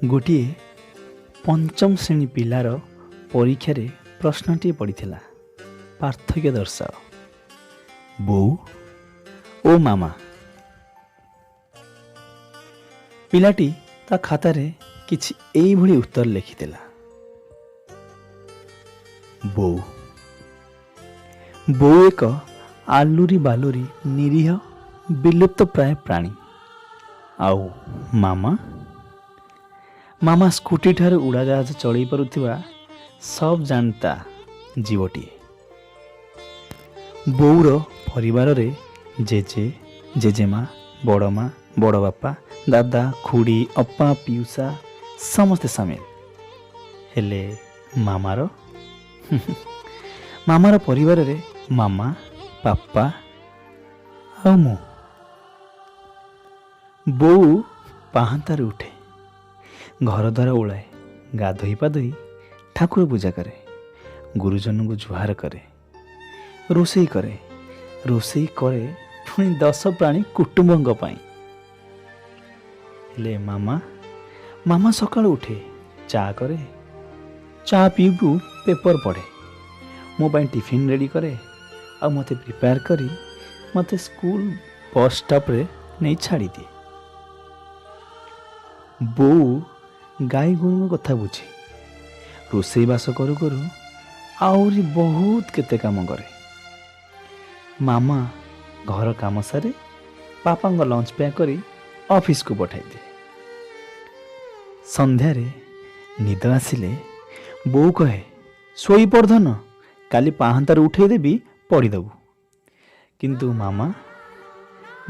ଗୋଟିଏ ପଞ୍ଚମ ଶ୍ରେଣୀ ପିଲାର ପରୀକ୍ଷାରେ ପ୍ରଶ୍ନଟିଏ ପଡ଼ିଥିଲା, ପାର୍ଥକ୍ୟ ଦର୍ଶାଅ ବୋଉ ଓ ମାମା। ପିଲାଟି ତା ଖାତାରେ କିଛି ଏଇଭଳି ଉତ୍ତର ଲେଖିଥିଲା। ବୋଉ ବୋଉ ଏକ ଆଲୁରି ବାଲୁରି ନିରୀହ ବିଲୁପ୍ତ ପ୍ରାୟ ପ୍ରାଣୀ, ଆଉ ମାମା ମାମା ସ୍କୁଟି ଠାରୁ ଉଡ଼ାଜାହାଜ ଚଳେଇ ପାରୁଥିବା ସବ୍ ଜାଣତା ଜୀବଟିଏ। ବୋଉର ପରିବାରରେ ଜେଜେ, ଜେଜେମା, ବଡ଼ମା, ବଡ଼ ବାପା, ଦାଦା, ଖୁଡ଼ି, ଅପା, ପିଉସା ସମସ୍ତେ ସାମିଲ। ହେଲେ ମାମାର ମାମାର ପରିବାରରେ ମାମା, ବାପା ଆଉ ମୁଁ। ବୋଉ ପାହାନ୍ତାରୁ ଉଠେ, ଘର ଦ୍ୱାର ଓଳାଏ, ଗାଧୋଇ ପାଧୋଇ ଠାକୁର ପୂଜା କରେ, ଗୁରୁଜନଙ୍କୁ ଜୁହାର କରେ, ରୋଷେଇ କରେ, ରୋଷେଇ କରେ ପୁଣି 10 ପ୍ରାଣୀ କୁଟୁମ୍ବଙ୍କ ପାଇଁ। ହେଲେ ମାମା ମାମା ସକାଳୁ ଉଠେ, ଚା କରେ, ଚା ପିଉ ପିଉ ପେପର ପଢ଼େ, ମୋ ପାଇଁ ଟିଫିନ୍ ରେଡ଼ି କରେ, ଆଉ ମୋତେ ପ୍ରିପେୟାର କରି ମୋତେ ସ୍କୁଲ ବସ୍ ଷ୍ଟପ୍ରେ ନେଇ ଛାଡ଼ିଦିଏ। ବୋଉ ଗାଈ ଗୋରୁଙ୍କ କଥା ବୁଝେ, ରୋଷେଇବାସ କରୁ କରୁ ଆହୁରି ବହୁତ କେତେ କାମ କରେ। ମାମା ଘର କାମ ସାରେ, ବାପାଙ୍କ ଲଞ୍ଚ ପ୍ୟାକ୍ କରି ଅଫିସକୁ ପଠାଇଦିଏ। ସନ୍ଧ୍ୟାରେ ନିଦ ଆସିଲେ ବୋଉ କହେ, ଶୋଇପଡ଼ ଧନ, କାଲି ପାହାନ୍ତାରୁ ଉଠେଇଦେବି, ପଢ଼ିଦେବୁ। କିନ୍ତୁ ମାମା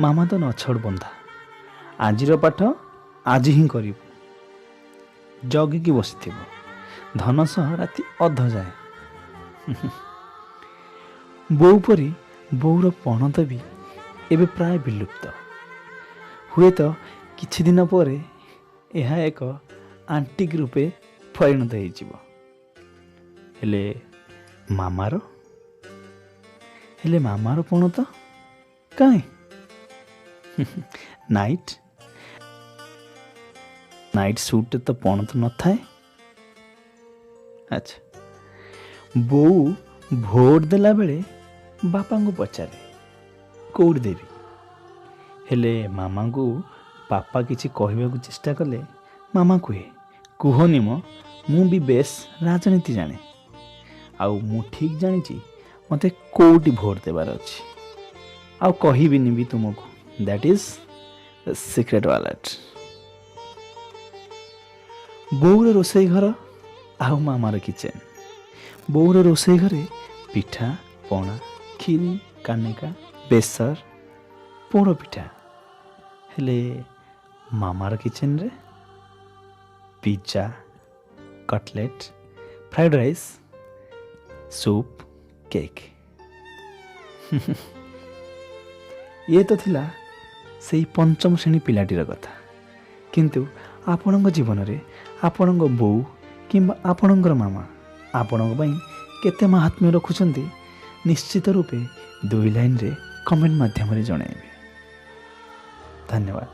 ମାମା ତ ନଛଡ଼ ବନ୍ଧା, ଆଜିର ପାଠ ଆଜି ହିଁ କରିବୁ, ଜଗିକି ବସିଥିବ ଧନ ସହ ରାତି ଅଧ ଯାଏ। ବୋଉ ପରି ବୋଉର ପଣତ ବି ଏବେ ପ୍ରାୟ ବିଲୁପ୍ତ। ହୁଏତ କିଛି ଦିନ ପରେ ଏହା ଏକ ଆଣ୍ଟିକ୍ ରୂପେ ପରିଣତ ହେଇଯିବ। ହେଲେ ମାମାର ହେଲେ ମାମାର ପଣତ କାହିଁ? ନାଇଟ୍ ନାଇଟ୍ ସୁଟ୍ରେ ତ ପଣତ ନଥାଏ। ଆଚ୍ଛା, ବୋଉ ଭୋଟ ଦେଲା ବେଳେ ବାପାଙ୍କୁ ପଚାରେ କୋଉଠି ଦେବି। ହେଲେ ମାମାଙ୍କୁ ବାପା କିଛି କହିବାକୁ ଚେଷ୍ଟା କଲେ ମାମା କୁହେ, କୁହନି ମ, ମୁଁ ବି ବେଶ ରାଜନୀତି ଜାଣେ, ଆଉ ମୁଁ ଠିକ୍ ଜାଣିଛି ମୋତେ କୋଉଠି ଭୋଟ ଦେବାର ଅଛି, ଆଉ କହିବିନି ବି ତୁମକୁ। That is secret wallet. ବୋଉର ରୋଷେଇ ଘର ଆଉ ମାମାର କିଚେନ୍। ବୋଉର ରୋଷେଇ ଘରେ ପିଠା ପଣା, କ୍ଷୀରି, କାନିକା, ବେସର, ପୋଡ଼ ପିଠା। ହେଲେ ମାମାର କିଚେନ୍ରେ pizza, cutlet, fried rice, soup, cake. ଇଏ ତ ଥିଲା ସେଇ ପଞ୍ଚମ ଶ୍ରେଣୀ ପିଲାଟିର କଥା। କିନ୍ତୁ ଆପଣଙ୍କ ଜୀବନରେ ଆପଣଙ୍କ ବୋଉ କିମ୍ବା ଆପଣଙ୍କର ମାମା ଆପଣଙ୍କ ପାଇଁ କେତେ ମାହାତ୍ମ୍ୟ ରଖୁଛନ୍ତି, ନିଶ୍ଚିତ ରୂପେ 2 ଲାଇନ୍ରେ କମେଣ୍ଟ ମାଧ୍ୟମରେ ଜଣାଇବେ। ଧନ୍ୟବାଦ।